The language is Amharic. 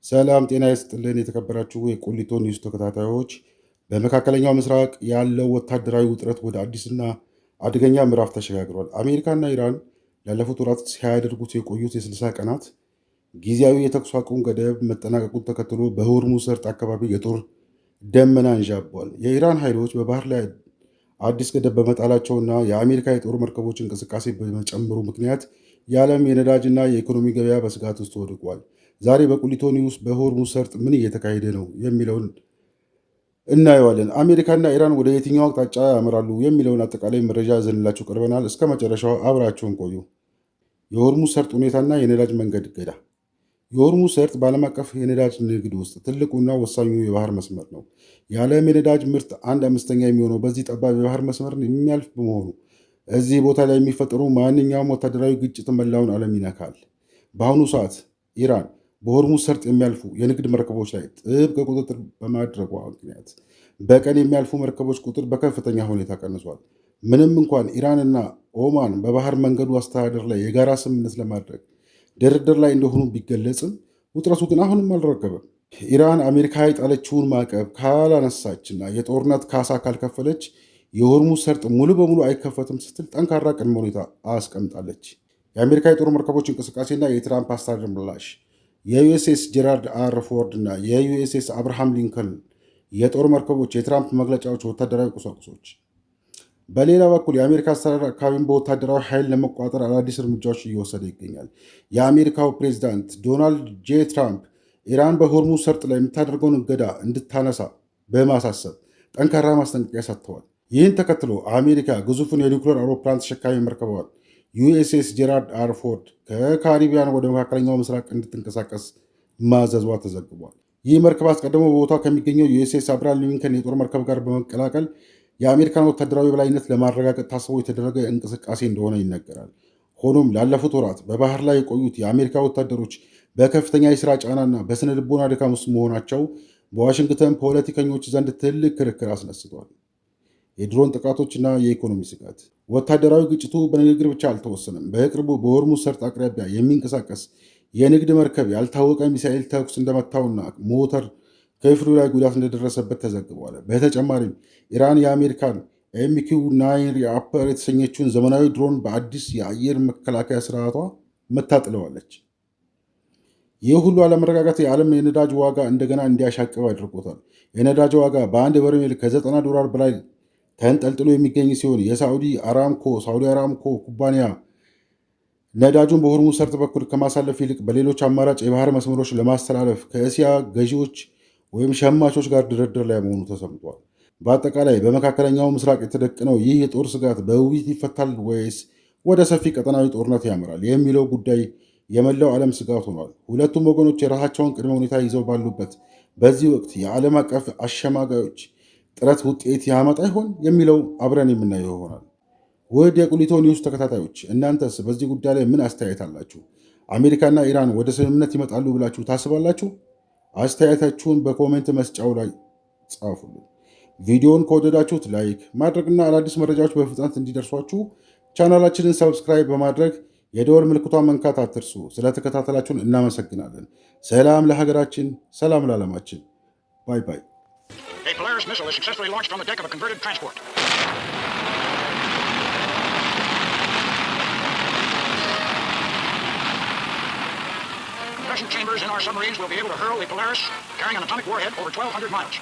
ሰላም ጤና ይስጥልን። የተከበራችሁ የቆሊቶ ኒውስ ተከታታዮች፣ በመካከለኛው ምስራቅ ያለው ወታደራዊ ውጥረት ወደ አዲስና አደገኛ ምዕራፍ ተሸጋግሯል። አሜሪካና ኢራን ላለፉት ወራት ሲያደርጉት የቆዩት የ60 ቀናት ጊዜያዊ የተኩስ አቁም ገደብ መጠናቀቁን ተከትሎ በሆርሙዝ ሰርጥ አካባቢ የጦር ደመና አንዣቧል። የኢራን ኃይሎች በባህር ላይ አዲስ ገደብ በመጣላቸውና የአሜሪካ የጦር መርከቦች እንቅስቃሴ በመጨመሩ ምክንያት የዓለም የነዳጅና የኢኮኖሚ ገበያ በስጋት ውስጥ ወድቋል። ዛሬ በቁሊቶ ኒውስ በሆርሙዝ ሰርጥ ምን እየተካሄደ ነው የሚለውን እናየዋለን። አሜሪካና ኢራን ወደ የትኛው አቅጣጫ ያመራሉ የሚለውን አጠቃላይ መረጃ ይዘንላችሁ ቀርበናል። እስከ መጨረሻው አብራችሁን ቆዩ። የሆርሙዝ ሰርጥ ሁኔታና የነዳጅ መንገድ እገዳ። የሆርሙዝ ሰርጥ በዓለም አቀፍ የነዳጅ ንግድ ውስጥ ትልቁና ወሳኙ የባህር መስመር ነው። የዓለም የነዳጅ ምርት አንድ አምስተኛ የሚሆነው በዚህ ጠባብ የባህር መስመር የሚያልፍ በመሆኑ እዚህ ቦታ ላይ የሚፈጠሩ ማንኛውም ወታደራዊ ግጭት መላውን ዓለም ይነካል። በአሁኑ ሰዓት ኢራን በሆርሙዝ ሰርጥ የሚያልፉ የንግድ መርከቦች ላይ ጥብቅ ቁጥጥር በማድረጓ ምክንያት በቀን የሚያልፉ መርከቦች ቁጥር በከፍተኛ ሁኔታ ቀንሷል። ምንም እንኳን ኢራንና ኦማን በባህር መንገዱ አስተዳደር ላይ የጋራ ስምምነት ለማድረግ ድርድር ላይ እንደሆኑ ቢገለጽም ውጥረቱ ግን አሁንም አልረገበም። ኢራን አሜሪካ የጣለችውን ማዕቀብ ካላነሳችና የጦርነት ካሳ ካልከፈለች የሆርሙዝ ሰርጥ ሙሉ በሙሉ አይከፈትም ስትል ጠንካራ ቅድመ ሁኔታ አስቀምጣለች። የአሜሪካ የጦር መርከቦች እንቅስቃሴና የትራምፕ አስተዳደር ምላሽ። የዩኤስኤስ ጄራልድ አር ፎርድ እና የዩኤስኤስ አብርሃም ሊንከን የጦር መርከቦች፣ የትራምፕ መግለጫዎች፣ ወታደራዊ ቁሳቁሶች። በሌላ በኩል የአሜሪካ አስተዳደር አካባቢን በወታደራዊ ኃይል ለመቆጣጠር አዳዲስ እርምጃዎች እየወሰደ ይገኛል። የአሜሪካው ፕሬዚዳንት ዶናልድ ጄ ትራምፕ ኢራን በሆርሙዝ ሰርጥ ላይ የምታደርገውን እገዳ እንድታነሳ በማሳሰብ ጠንካራ ማስጠንቀቂያ ሰጥተዋል። ይህን ተከትሎ አሜሪካ ግዙፉን የኒውክሌር አውሮፕላን ተሸካሚ መርከቧን ዩኤስኤስ ጄራልድ አር ፎርድ ከካሪቢያን ወደ መካከለኛው ምስራቅ እንድትንቀሳቀስ ማዘዟ ተዘግቧል። ይህ መርከብ አስቀድሞ በቦታው ከሚገኘው ዩኤስኤስ አብርሃም ሊንከን የጦር መርከብ ጋር በመቀላቀል የአሜሪካን ወታደራዊ የበላይነት ለማረጋገጥ ታስቦ የተደረገ እንቅስቃሴ እንደሆነ ይነገራል። ሆኖም ላለፉት ወራት በባህር ላይ የቆዩት የአሜሪካ ወታደሮች በከፍተኛ የስራ ጫናና በስነ ልቦና ድካም ውስጥ መሆናቸው በዋሽንግተን ፖለቲከኞች ዘንድ ትልቅ ክርክር አስነስቷል። የድሮን ጥቃቶችና የኢኮኖሚ ስጋት። ወታደራዊ ግጭቱ በንግግር ብቻ አልተወሰነም። በቅርቡ በሆርሙዝ ሰርጥ አቅራቢያ የሚንቀሳቀስ የንግድ መርከብ ያልታወቀ ሚሳኤል ተኩስ እንደመታውና ሞተር ክፍሉ ላይ ጉዳት እንደደረሰበት ተዘግቧል። በተጨማሪም ኢራን የአሜሪካን MQ-9 Reaper የተሰኘችውን ዘመናዊ ድሮን በአዲስ የአየር መከላከያ ስርዓቷ መታ ጥለዋለች። ይህ ሁሉ አለመረጋጋት የዓለም የነዳጅ ዋጋ እንደገና እንዲያሻቅብ አድርጎታል። የነዳጅ ዋጋ በአንድ በርሜል ከ90 ዶላር በላይ ተንጠልጥሎ የሚገኝ ሲሆን የሳዑዲ አራምኮ ሳዑዲ አራምኮ ኩባንያ ነዳጁን በሆርሙዝ ሰርጥ በኩል ከማሳለፍ ይልቅ በሌሎች አማራጭ የባህር መስመሮች ለማስተላለፍ ከእስያ ገዢዎች ወይም ሸማቾች ጋር ድርድር ላይ መሆኑ ተሰምቷል። በአጠቃላይ በመካከለኛው ምስራቅ የተደቀነው ይህ የጦር ስጋት በውይይት ይፈታል ወይስ ወደ ሰፊ ቀጠናዊ ጦርነት ያመራል የሚለው ጉዳይ የመላው ዓለም ስጋት ሆኗል። ሁለቱም ወገኖች የራሳቸውን ቅድመ ሁኔታ ይዘው ባሉበት በዚህ ወቅት የዓለም አቀፍ አሸማጋዮች ጥረት ውጤት ያመጣ ይሆን የሚለው አብረን የምናየው ይሆናል። ውድ የቁሊቶ ኒውስ ተከታታዮች፣ እናንተስ በዚህ ጉዳይ ላይ ምን አስተያየት አላችሁ? አሜሪካና ኢራን ወደ ስምምነት ይመጣሉ ብላችሁ ታስባላችሁ? አስተያየታችሁን በ comment መስጫው ላይ ጻፉልን። ቪዲዮውን ከወደዳችሁት like ማድረግና አዳዲስ መረጃዎች በፍጥነት እንዲደርሷችሁ ቻናላችንን subscribe በማድረግ የደወል ምልክቷን መንካት አትርሱ። ስለተከታተላችሁን እናመሰግናለን። ሰላም ለሀገራችን፣ ሰላም ለዓለማችን። Bye bye። A Polaris missile is successfully launched from the deck of a converted transport. Compression chambers in our submarines will be able to hurl the Polaris, carrying an atomic warhead, over 1,200 miles.